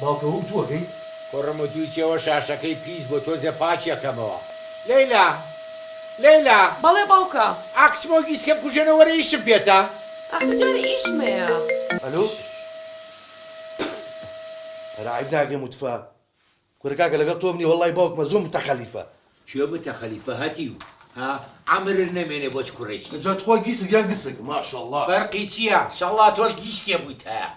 باوکە ئەوە وتووەکەی؟ کوڕم وتووی چێوە شاشەکەی پیس بووە تۆزێ پاکی ئەکەمەوە. لەیلا! لەیلا! بەڵێ باوکە. ئا کچم ئەو گیسکە بکوژێنە وەرە ئیشم پێتە. ئاخر جارێ ئیشم هەیە. ئەلۆ؟ ئەرە عەیب ناکەی متفە. کورە کاکە لەگەڵ تۆم نیە وەڵای باوکمە زۆر متەخەلیفە. کێ متەخەلیفە هەتیو ها عەمرت نەمێنێ بۆ چ کوڕێکی. جا تخوا گیسک یان گسک ماشااللە. فەرقی چیە شەڵا تۆش گیسکێ بویتایە.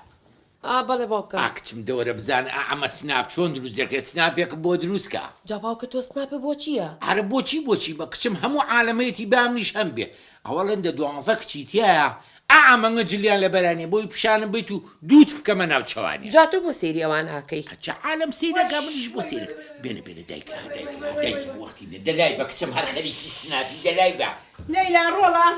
ئا بەڵێ باوکە. ئا کچم دەوەرە بزانە ئا ئەمە سناپ چۆن دروست دەکرێت سناپێکم بۆ دروست کە. جا باوکە تۆ سناپت بۆ چیە؟ ئەرە بۆچی بۆچی بە کچم هەموو عالەمەیەتی بامنیش هەم بێ ئەوەڵێن دە دوانزە کچی تیایە ئا ئەمەنگە جلیان لەبەرا نیە بۆی پیشانم بەیت و دووت بکەمە ناو چەوانیان. جا تۆ بۆ سەیری ئەوان ئاکەی؟ ئەچە عالەم سەیرەکا منیش بۆ سەیرەکەم بێنە بێنە دایکە ها دایکە ها دایکە وەختی نیە دەلای بە کچم هەر خەریکی سناپی دەلای بە. لەیلا ڕۆڵە.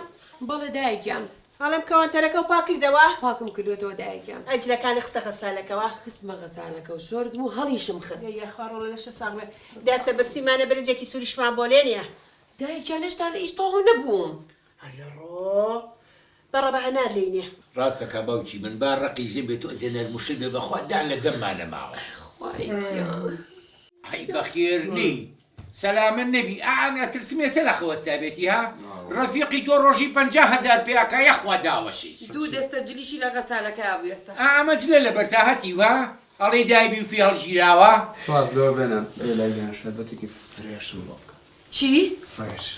بەڵێ دایە گیان. ئەڵێم کەوانتەرەکەو پاک کردەوە؟ پاکم کردوەتەوە دایە گیان. ئەی جلەکانی خستە غەسالەکەوە؟ خستمە غەسالەکە و شۆردم و هەڵیشم خست. ئەی یاخوا ڕۆڵە لەشت ساغ بێ. داسە برسیمانە برنجێکی سوریشمان بۆ لێنە. دایە گیان هێشتا لە ئیش تەواو نەبووم. ئەیەڕۆ بەڕە بە هەنار لێی نێ. ڕاست دەکا باوکی من با ڕەقی ژن بێ تۆزێ نەرم و شل بێ بەخوا دان لە دەمما نەماوە. خوایە گیان. ئەی بەخێر نێی سەلامەت نەبی ئا ئەترسم ئێسە لە خەوەستا بێتی ها ڕەفیقی تۆ ڕۆژی 50,000 پێ ئەکا یەخوا داوەشێی. دوو دەستە جلیشی لە غەسالەکەیا بوو ئێستا. ئا ئەمە جلە لەبەرتا هەتیو ها ئەڵێی دایبی و پێ هەڵگیراوە. واز لەوە بێنە لەیلا گیان شەربەتێکی فرێشم بۆ بکە. چی؟ فرێش.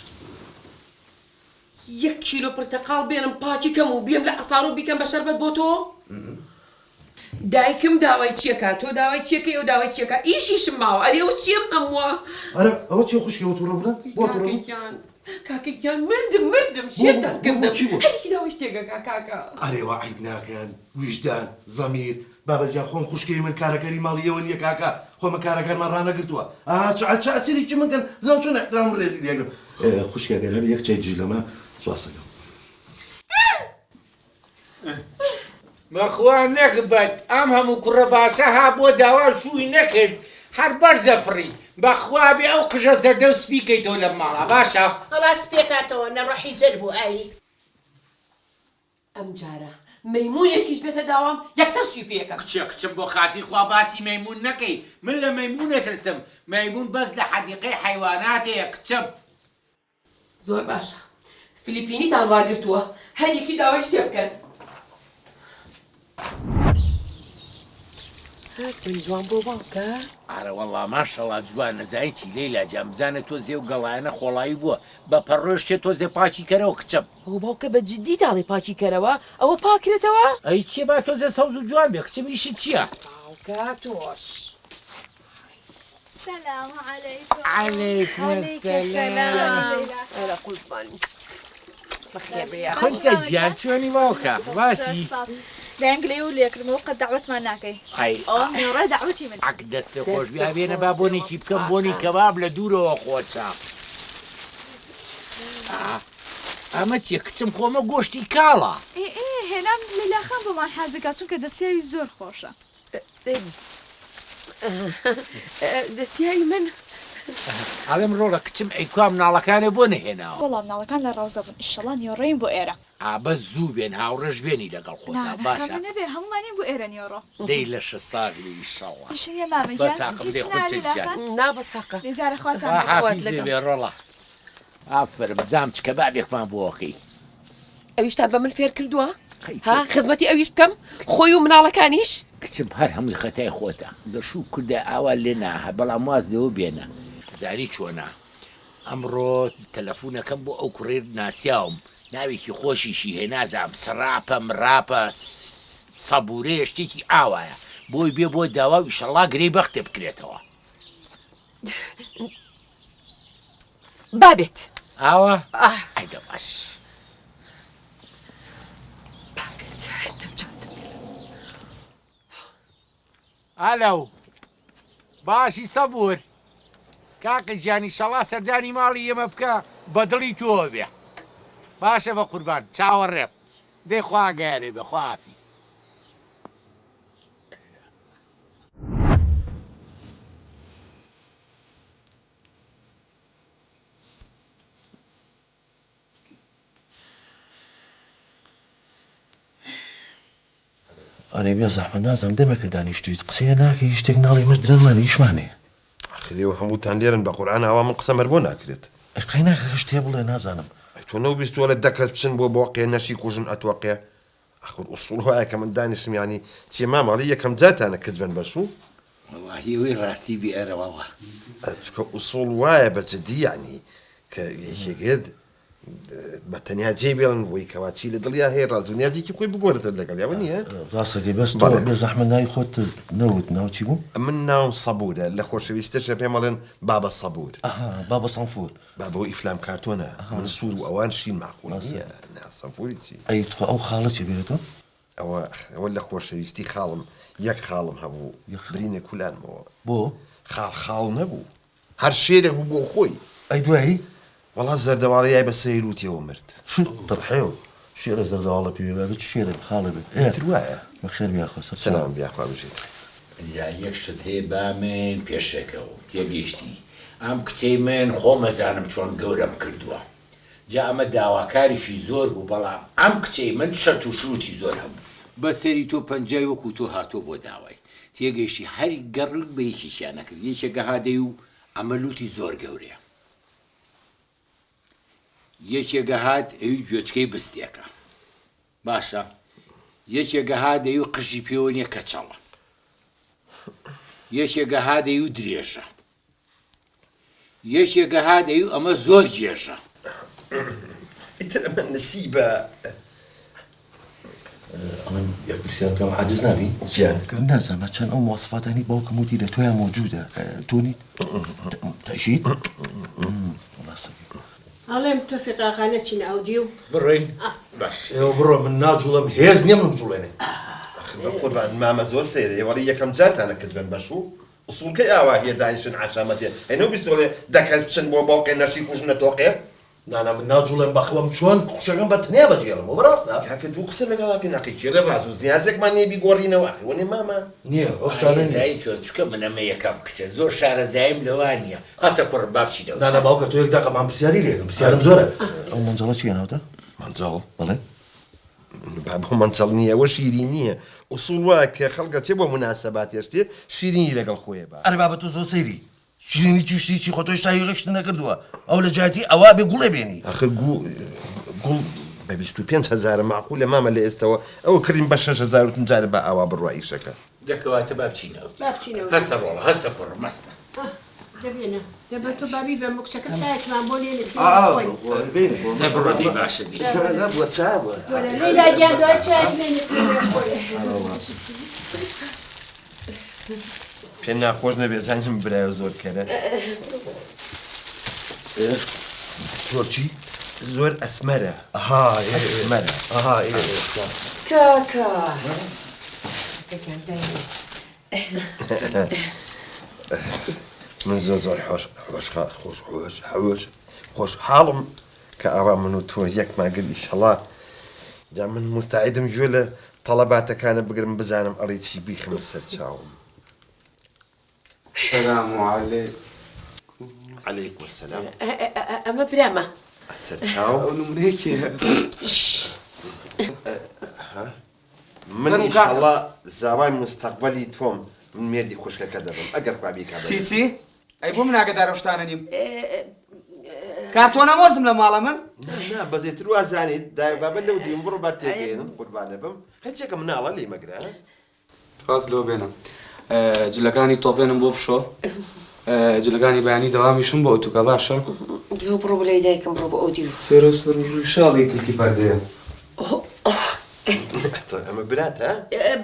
یەک کیلۆ پرتەقاڵ بێنم پاکی کەم و بێم لە عەسارۆ بیکەم بە شەربەت بۆ تۆ؟ دایکم داوای چیەکا تۆ داوای چیەکەی ئەو داوای چیەکا ئیشیشم ماوە ئەرێ ئەوە چیەم هەمووە؟ ئەرە ئەوە چیە خوشکی ئەوە توڕە بوونە بۆ توڕە کاکە بوو؟ گیان کاکە گیان مردم مردم بۆ شێتان بۆ بۆ کردم چی بوو؟ هەرکی داوای شتێک ئەکا کاکە. ئەرێ وا عەیب ناکەن ویژدان زەمیر بابە گیان خۆم خوشکەی من کارەکەری ماڵی ئێوە نیە کاکە خۆ من کارەکانمان ڕانەگرتووە ئا چ چ ئەسیرێکی من کەن بزانم چۆن ئیحترام و ڕێزی لێ ئەگرم خوشکە گەر هەبێ یەک چای دژلەمە سوپاستەکەم. بەخوا نەگبەت ئەم هەموو کوڕە باشە ها بۆ داوا شووی نەکرد هەر بەرزە فڕی بەخوا بێ ئەو قژە زەردە و سپی کەیتەوە لەم ماڵە باشە. وەڵا سپێکاتەوە نە ڕۆحی زەرد بوو ئای. ئەمجارە مەیموونێکیش بێتە داوام یەکسەر شووی پێ ئەکەم. کچێ کچم بۆ خاتری خوا باسی مەیموون نەکەی من لە مەیموون ئەترسم مەیموون بەس لە حەدیقەی حەیوانات هەیە کچم. زۆر باشە فلیپینیتان ڕاگرتووە هەر یەکی داوای شتێ بکەن. ها چەند جوان بۆ باوکە. ئارە وەڵا ماشەڵا جوانە زانی چی لەیلا جان بزانە تۆزێ و گەڵایانە خۆڵایی بووە بە پەڕۆ شتێ تۆزێ پاکی کەرەوە کچم. ئەوە باوکە بە جدی داڵێ پاکی کەرەوە ئەوە پاکرێتەوە؟ ئەی چیە با تۆزێ سەوز و جوان بێ کچم ئیشت چیە؟ باوکە تۆش. سلام علیکم. علیکم السلام. ئەرە قوربان بەخێر بێی یاخوا. خونچە گیان چۆنی باوکە باشی؟ دایم گلەیی و لێکردمەوە قەت دەعوەتمان ناکەی. ئەی ئەوە نێوڕێ دەعوەتی من. عەک دەستت خۆش بێ ئەبێنە با بۆنێکی بکەم بۆنی کەباب لە دوورەوە خۆشە. ئەمە چیە کچم خۆ ئەمە گۆشتی کاڵە. ئێ ئێ هێنام لەیلا خان بۆمان حازر کا چونکە دەسیاوی زۆر خۆشە. دەسیاوی من. ئەڵێم ڕۆڵە کچم ئەی کوا مناڵەکانێ بۆ نەهێناوە؟ وەڵا مناڵەکان لە ڕەوزە بوون ئیشەڵا نیۆڕۆین بۆ ئێرە. ئا بەس زوو بێن هاوڕێش بێنی لەگەڵ خۆتا نا نا باشە. خەمە نەبێ هەموومانین بۆ ئێرە نیۆڕۆ. دەی لەشت ساغ بێ ئیشەڵا. ئیش نیە مامە بەس گیان هەقم هیچ دەی ناوێ خونچە لەیلا گیان. خان؟ نا بەس هەقە. دەی جارە خواتان خوا لەگەڵ. خوات حافیزێ لەگەڵ. بێ ڕۆڵە. ئافەرم بزانم چ کەبابێکمان بۆ ئەکەی. ئەویشتان بە من فێر کردووە قەی ها چێ. خزمەتی ئەویش بکەم خۆی و مناڵەکانیش؟ کچم هەر هەمووی خەتای خۆتە گەر شوو بکردایە ئاوا لێ ناهات بەڵام واز لەوە بێنە. زانی چۆنە ئەمڕۆ تەلەفونەکەم بۆ ئەو کوڕەی ناسیاوم ناوێکی خۆشیشی هەیە نازانم سڕاپە مڕاپە سەبورەیە شتێکی ئاوایە بۆی بێ بۆ داوا و ئیشەڵا گرێی بەختێ بکرێتەوە. با بێت. ئاوا؟ ئەی دە باش. با بێت نەجاتم بێ. ئەلەو باشی سەبور کاکە گیان ئیشەڵا سەردانی ماڵی ئێمە بکە بە دڵی تۆوە بێ باشە بە قوربان چاوەڕێم دەی خوا ئاگایارێ بێ خواحافیز. ئەرێ بێ زەحمەت نازانم دەمێکە دانیشتوویت قسەیە ناکەی هیچ شتێک ناڵێی مەش درەنگمان ئیشمان هەیە. ئاخر ئێوە هەمووتان لێرەن بە قورعان ئاوا من قسەم هەر بۆ ناکرێت. ئەی قەیناکە شتێ بڵێ نازانم. ئەی تۆ نەوبیستووە لە دە کەس بچن بۆ بۆقێ نەشی کوژن ئەتۆقێ ئاخر ئوسوڵ وایە کە من دانیشم یانی چیە مامە ئەڵێی یەکەم جارتانە کچ بەن بە شوو. وەڵاهی ئەوەی ڕاستی بێ ئەرە وەڵا. چونکە ئوسوڵ وایە بە جدی یانی کە یەکێک هێت بە تەنیا جێی بێڵن بۆی کەوا چی لە دڵیا هەیە ڕاز و نیازێکی خۆی بگۆرێتە لەگەڵیا وە نییە؟ ڕاستەکەی بەس تۆ بێ زەحمەت ناوی خۆت نەوت ناو چی بوو؟ من ناوم سەبوورە لە خۆشەویستیشە پێم ئەڵێن بابە سەبوور. ئەها بابە سەنفور. بابە ئەوە ئیفلام کارتۆنە من سوور و ئەوان شین مەعقول نییە نا سەنفوری چی؟ ئەی تخوا ئەو خاڵە چی بێتۆ؟ ئەوە ئەوە لە خۆشەویستی خاڵم یەک خاڵم هەبوو برینێک کولانمەوە. بۆ؟ خاڵ خاڵ نەبوو هەر شێرێک بوو بۆ خۆی. ئەی دوایی؟ وەڵا زەردەواڵە یای بە سەیر وتیەوە مرد. تڕحێو شێرە زەردەواڵە پێ بێ چ شێرێک خاڵێ بێ ئێ ئیتر وایە. بەخێر بێ یاخوا سەر چاو. سەلام یاخوا بژیت. ئینجا یەک شت هەیە با من پێشەکەوم تێگەیشتی ئەم کچەی من خۆم ئەزانم چۆن گەورەم کردووە جا ئەمە داواکاریشی زۆر بوو بەڵام ئەم کچەی من شەرت و شروتی زۆر هەبوو. بەسەری تۆ پەنجای وەکو تۆ هاتووە بۆ داوای تێگەیشتی هەر گەڕ بە یەکێکیان نەکرد یەکێکە هادەی و ئەمە لوتی زۆر گەورەیە یەکێکە هات ئەوی گوێچکەی بستێکە باشە یەکێکە ها دەیو قژی پێوە نیە کەچەڵە یەکێکە ها دەیو درێژە یەکێکە ها دەیو ئەمە زۆر گێژە. ئیتر ئەمە نسیبە. ئەڵێم یەک پرسیار بکەم عاجز نابی؟ گیان. نازانم چەند ئەو مواسفاتانەی باوکم وتی لە تۆیا مەوجودە تۆ نیت؟ تەئکید؟ وەڵا سەری. ئەڵێم تۆفیق ئاغا نەچینە ئەودیو؟ بڕۆین باش. ئێوە بڕۆن من ناجوڵێم هێز نیە منم بجوڵێنێ. ئاخر بەقوربان مامە زۆر سەیرە ئێوە یەکەم جارتانە کچ بەن بەشوو؟ ئوسوڵ کەی ئاوا هیە دانیشن عەشامەتێ ئەی نەو بیستۆڵێ دە کەس بچن بۆ بۆقێ نەشی کوژن نەتۆقێ. نانا من ناجوڵێم بەخوام چۆن خوشکەکەم بە تەنیا بەجێڵم ئەوە ڕاستە؟ کاکە دوو قسە لەگەڵا بکەین ئەقی کێڵێ ڕاز و زیازێکمان نیە بیگۆڕینەوە ئەخی وەنێ مامە. نیە ئەو شتانە نیە. زانی چۆن چونکە من ئەمە یەکەم کچە زۆر شارەزاییم لەوە نیە هەستە کوڕم با بچینەوە. نانا باوکە تۆ یەک دەقە من پرسیاری لێکەم پرسیارم زۆرە ئەو مەنجەڵە چیە ناوتە؟ مەنجەڵ؟ بەڵێ. بابە مەنجەڵ نیە ئەوە شیرینیە ئوسوڵ وایە کە خەڵک ئەچێ بۆ موناسەباتێ شتێ شیرینی لەگەڵ خۆیە با. ئەرێ بابە تۆ زۆر سەیری شیرینی چی شتی چی خۆ تۆ هێشتا هیچ شت نەکردووە ئەو لە جیاتی ئەوە بێ گوڵێ بێنی. ئاخر گوو گوڵ بە 25 هەزارە مەعقولە مامە لە ئێستەوە ئەوە کڕیم بە 6000 وتم جارێ با ئاوا بڕوا ئیشەکە. دە کەواتە با بچینەوە. با بچینەوە. هەستە ڕۆڵە هەستە کوڕم هەستە. دە بێنە دە بە تۆ با بیبەم بۆ کچەکە چایەکمان بۆ لێنێ پێ بخۆین. دە بڕۆ دەی باشە دەی. بووە چا بووە. وەرە لەیلا گیان دوای چایەک لێنێ پێ بخۆین. پێ ناخۆش نەبێ زانیم برایە زۆر کەرە. زۆر چی؟ زۆر ئەسمەرە. ئەها ئەسمەرە. ئەها کاکە گیان دایە. من زۆر زۆر حۆش حۆش خۆش حۆش حۆش خۆشحاڵم کە ئاوا من و تۆ یەکمان گرت ئیشەڵا جا من موستەعیدم گوێ لە تەڵەباتەکانە بگرم بزانم ئەڵێی چی بیخەمە سەر چاوم. سلام علیکم. علیکم السلام. ئەمە برامە. سەر چاو. ئەو نمونەیە کێیە؟ من ئیشەڵا زاوای موستەقبەلی تۆم من مێردی خوشکەکە دەبم ئەگەر خوا بیکا بە چی چی؟ ئەی بۆ من ئاگەدار ئەو شتانە نیم؟ کارتۆنە مۆزم لە ماڵە من؟ نا نا بەزێتر وا زانیت دایە بابە لەو دیم بڕۆ با تێگەیەنم قوربانە بم هەرچێکە مناڵە لێی مەگرە. واز لەوە بێنە جلەکانی تۆپێنم بۆ بشۆ جلەکانی بەیانی دەوامیشم بۆ ئەتوکە باشە؟ تۆ بڕۆ بۆ لای دایکم بڕۆ بۆ ئەو دیو. سەرە سەر و ڕیشاڵی کلکی پەردەیە. ئەمە براتە؟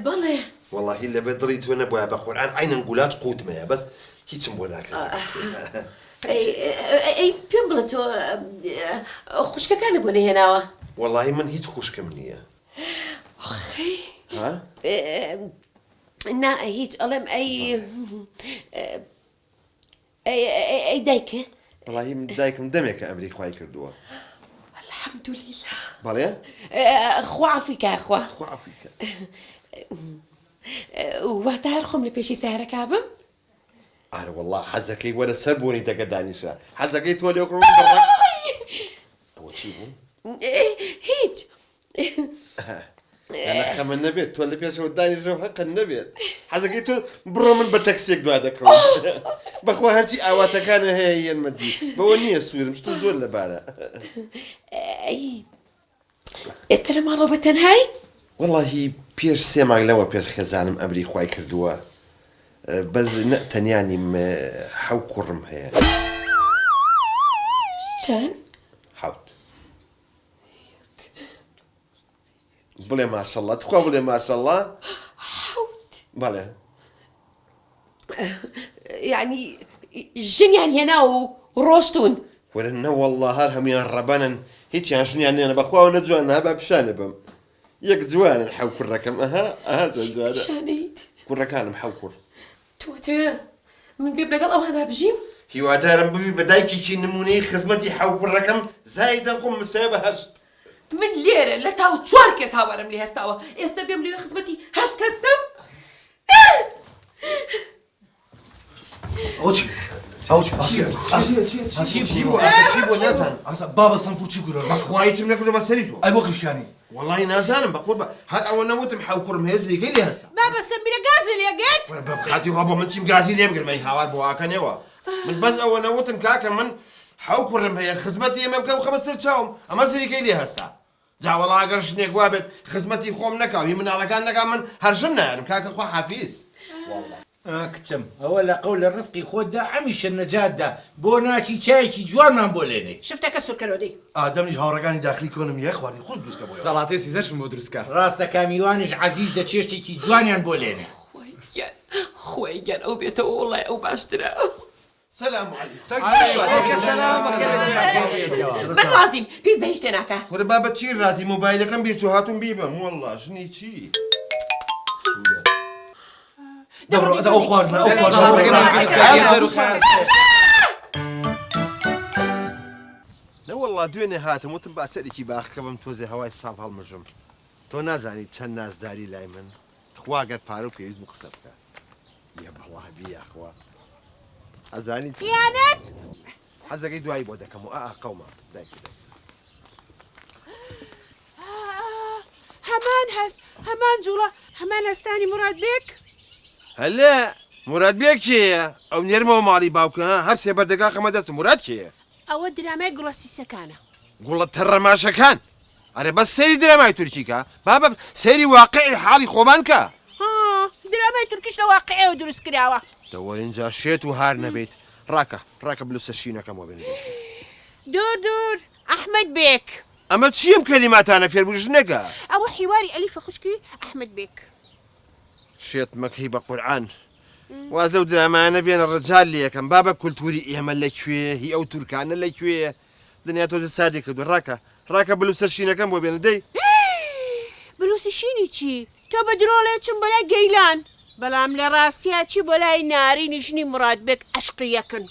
بەڵێ. وەڵاهی لەبەر دڵی تۆ نەبوایە بە قورئان عەینەن گولاج قوتمەیە بەس هیچم بۆ ناکرێ ئەی پێم بڵێ تۆ خوشکەکانت بۆ نەهێناوە؟ وەڵاهی من هیچ خوشکم نییە. ئۆخی ها؟ نا هیچ ئەڵێم ئەی ئەی دایکە؟ وەڵاهی من دایکم دەمێکە ئەمری خوای کردووە. الحمدللە. بەڵێ؟ خوا عەفوی کا خوا. خوا عەفوی کا. واتە هەر خۆم لە پێشی سەیارەکە بم؟ ئارە وەڵا حەزەکەی وەرە سەر بۆنی دەکە دانیشە حەزەکەی تۆ لێ کڕ بڕەک. ئەوە چی بوو؟ هیچ. یانە خەمە نەبێت تۆ لە پێشەوە دانیشە و هەقت نەبێت حەزەکەی تۆ بڕۆ من بە تەکسیەک دوا دەکەوم بەخوا هەرچی ئاواتەکانە هەیە یەنمە دی بەوە نییە سوورم شتم زۆر لەبارە. ئەی ئێستا لە ماڵەوە بە تەنهای؟ وەڵاهی پێش سێ مانگ لەوە پێش خێزانم ئەمری خوای کردووە بەس نە تەنیا نیم حەو کوڕم هەیە. چەند؟ حەوت. بڵێ ماشەڵڵا تخوا بڵێ ماشەڵڵا. حەوت؟ بەڵێ. یەعنی ژنیان هێناوە و ڕۆشتوون؟ کورە نەوەڵڵا هەر هەموویان ڕەبەنن هیچیان ژنیان نێنە بەخواوە نە جوانن ها با پیشانێ بەم یەک جوانن حەو کوڕەکەم ئەها ئەها چەند چی جوانە پیشانەیت؟ کوڕەکانم حەو کوڕ. تۆ ئەتەوێ من بێم لەگەڵ ئەوانە بژیم؟ هیوادارم ببی بە دایکێکی نمونەیی خزمەتی حەو کوڕەکەم زایدەن خۆم مسایە بە هەشت. من لێرە لە تاو چوار کەس هاوارم لێ هەستاوە ئێستا بێم لەوێ خزمەتی هەشت کەس بکەم؟ ئەوە چی ئەوە چی ئاسیا ئاسیا چی چی بوو ئاخر چی بوو نازانم ئاسا بابە سەنفور چی گورە بەخوا هیچم نەکردووە بە سەری تۆ ئەی بۆ قیشکانی وەڵی نازانم بەقوربە هەر ئەوە نەوتم حەو کوڕم هەیە زریکەی لێ هەستا بابە سەمیرە گازی لێ گرت وەرە بە خاتی خوا بۆ من چیم گازی لێ بگرم ئەی هاوار بۆ ئاکەنێوە من بەس ئەوە نەوتم کاکە من حەو کوڕم هەیە خزمەتی ئێمە بکە و خەمە سەر چاوم ئەمە زریکەی لێ هەستا جا وەڵا ئەگەر ژنێک وابێت خزمەتی خۆم نەکا و هی مناڵەکان نەکا من هەر ژن نایەنم کاکە خوا حافیز وەڵا. ئا کچم ئەوە لە قەولە ڕزقی خۆت دا ئەمیشە نەجات دا بۆ ناچی چایەکی جوانمان بۆ لێنێی. شفتەکە سورکەرەوە دەی. ئادەمیش هاوڕێکانی داخلی کۆنم یە خواردنی خۆش دروست کە بۆیەوە. زەڵاتەی سیزەرشم بۆ دروست کە. ڕاستە کا میوانیش عەزیزە چێشتێکی جوانیان بۆ لێنێ. خوای گیان خوای گیان ئەو بێتەوە وەڵای ئەو باشترە. سلام علیکم. علیک سلام من ڕازیم پێویست بە هیچ شتێ ناکا. کورە بابە چی ڕازی مۆبایلەکەم بیرچوو هاتووم بیبەم وەڵا ژنی چی سورە. دەبڕۆ ئەدە ئەو خواردنە ئەو خواردنە. نەوەڵا دوێنێ هاتم وتم با سەرێکی باخەکە بم تۆزێ هەوای ساف هەڵمژم تۆ نازانی چەند نازداری لای من تخوا گەر پارەو پێویست بوو قسە بکە یە بەڵا بی یاخوا ئەزانی خیانەت حەزەکەی دوایی بۆ دەکەم و ئا قەوما دایکی دایک هەمان هەست هەمان جوڵە هەمان هەستانی موراد بێک هەلێ موراد بێک کێیە ئەو نێرمەوە ماڵی باوکە هەر سێ بەردەکا خەمە دەست موراد کێیە ئەوە درامای گوڵە سیسەکانە گوڵە تەڕەماشەکان ئەرێ بەس سەیری درامای تورکی کە بابە سەیری واقعی حاڵی خۆمان کە. ها درامای تورکیش لە واقعەوە دروست کراوە. دە وەرین جا شێت و هار نەبیت ڕاکە ڕاکە بلوسە شینەکەم وەبێنە دەی. دوور دوور ئەحمەد بێک. ئەمە چیە ئەم کەلیماتانە فێر بووی ژنەکە. ئەوە حیواری ئەلیفە خوشکی ئەحمەد بێک. شێت مەکەی بە قورعان واز لەو درامایانە بێنە ڕجال لێکەم بابە کولتوری ئێمە لەکوێ هی ئەو تورکانە لەکوێ دنیا تۆزێ ساردی کردوە ڕاکە ڕاکە بلوسە شینەکەم بۆ بێنە دەی. بلوسی شینی چی؟ تۆ بە درۆ ڵێ چم بۆ لای گەیلان بەڵام لە ڕاستیا چی بۆ لای نارینی ژنی موراد بێگ ئەشقی یەکن.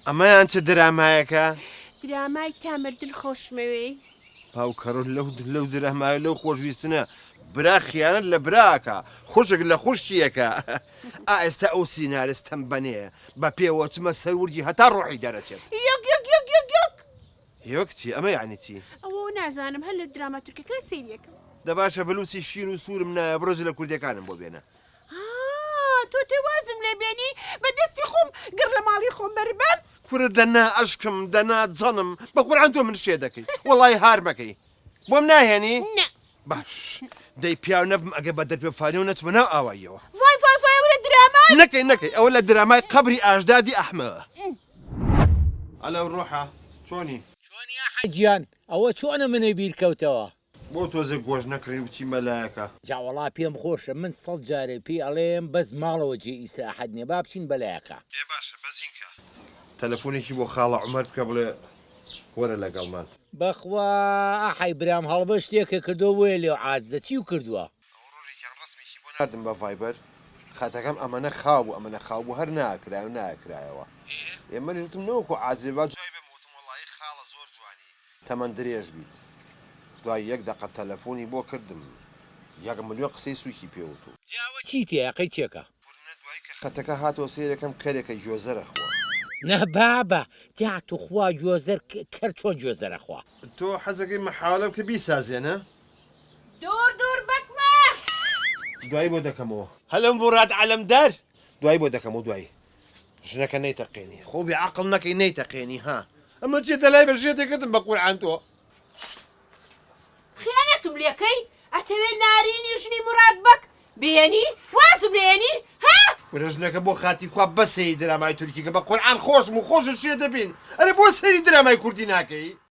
ئەمەیان چ درامایەکە؟ درامای تا مردن خۆشمەوێی. باوکەڕۆ لەو لەو درامایە لەو خۆشویستنە برا خیانەت لە برا ئەکا خوشک لە خوشکی ئەکا ئا ئێستا ئەو سینارستەم بەنێ بە پێوە چمە سەر ورگی هەتا ڕۆحی دەرەچێت. یەک یەک یەک یەک یەک. یەک چی؟ ئەمە یەعنی چی؟ ئەوە نازانم هەر لە دراما تورکەکان سەیریەکەم. دە باشە بلوسی شین و سوورم نایە بڕۆ جلە کوردیەکانم بۆ بێنە. ها تۆ تێ وازم لێ بێنی بە دەستی خۆم گڕ لە ماڵی خۆم بەربەم. کورە دەنا ئەشکم دەنا جەنم بە قورعان تۆ من شێ دەکەی وەڵای هار مەکەی بۆم ناهێنی؟ نا. باش دەی پیاو نەبم ئەگەر بە دەرپێ فانیەوە نەچمە ناو ئاواییەوە. ڤای ڤای ڤای ئەوە لە درامای. نەکەی نەکەی ئەوە لە درامای قەبری ئاژدادی ئەحمەوە. ئەلەو ڕۆحە چۆنی؟ چۆنی ئەحە گیان ئەوە چۆنە منی بیر کەوتەوە. بۆ تۆزێک گۆشت نەکڕین بچین بە لایەکا. جا وەڵا پێم خۆشە من سەد جارێ پێی ئەڵێم بەس ماڵەوە جێی ئیسراحەت نیە با بچین بەلایەکا. ئێ باشە بەس هینکە تەلەفونێکی بۆ خاڵە عومەر بکە بڵێ وەرە لەگەڵمان. بەخوا ئەحەی برام هەڵبەت شتێکە کردوە بۆیە لێو عاجزە چیو کردوە؟ ئەوە ڕۆژێکیان ڕەسمێکی بۆ ناردم بە ڤایبەر خەتەکەم ئەمەنە خاو بوو ئەمەنە خاو بوو هەر ناکرایەوە ناکرایەوە ئێ منیش وتم نەوەکو عاجز بێ با جوابی بەمەوە وتم وەڵایی خاڵە زۆر جوانی تەمەن درێژ بیت دوای یەک دەقە تەلەفۆنی بۆ کردم یەک ملیۆن قسەی سوکی پێ وتوم. جا ئەوە چی تێیە قەی چێکە؟ پورنە دوای کە خەتەکە هاتەوە سەیرەکەم کەرێکە گۆزەرە خوا. نا بابە تیا توخوا گۆزەر کەر چۆن گۆزەرە خوا. تۆ حەزەکەی مەحاولە بکە بیسازێنە. دوور دوور بەکر. دوایی بۆ دەکەمەوە. هەلە موراد عەلەمدار. دوایی بۆ دەکەمەوە دوایی. ژنەکە نەیتەقێنی. خۆ بێ عەقڵ نەکەی نەیتەقێنی ها. ئەمە چیە دەلای بە شێتێ کردم بە قورعان تۆ. خیانەتم لێکەی؟ ئەتەوێ نارینی ژنی موراد بەگ بێنی؟ وازم لێنی؟ ها؟ کورە ژنەکە بۆ خاتی خوا بەس سەیری درامای تورکی کە بە قورعان خۆشم و خۆشت شێت دەبین ئەرێ بۆ سەیری درامای کوردی ناکەی؟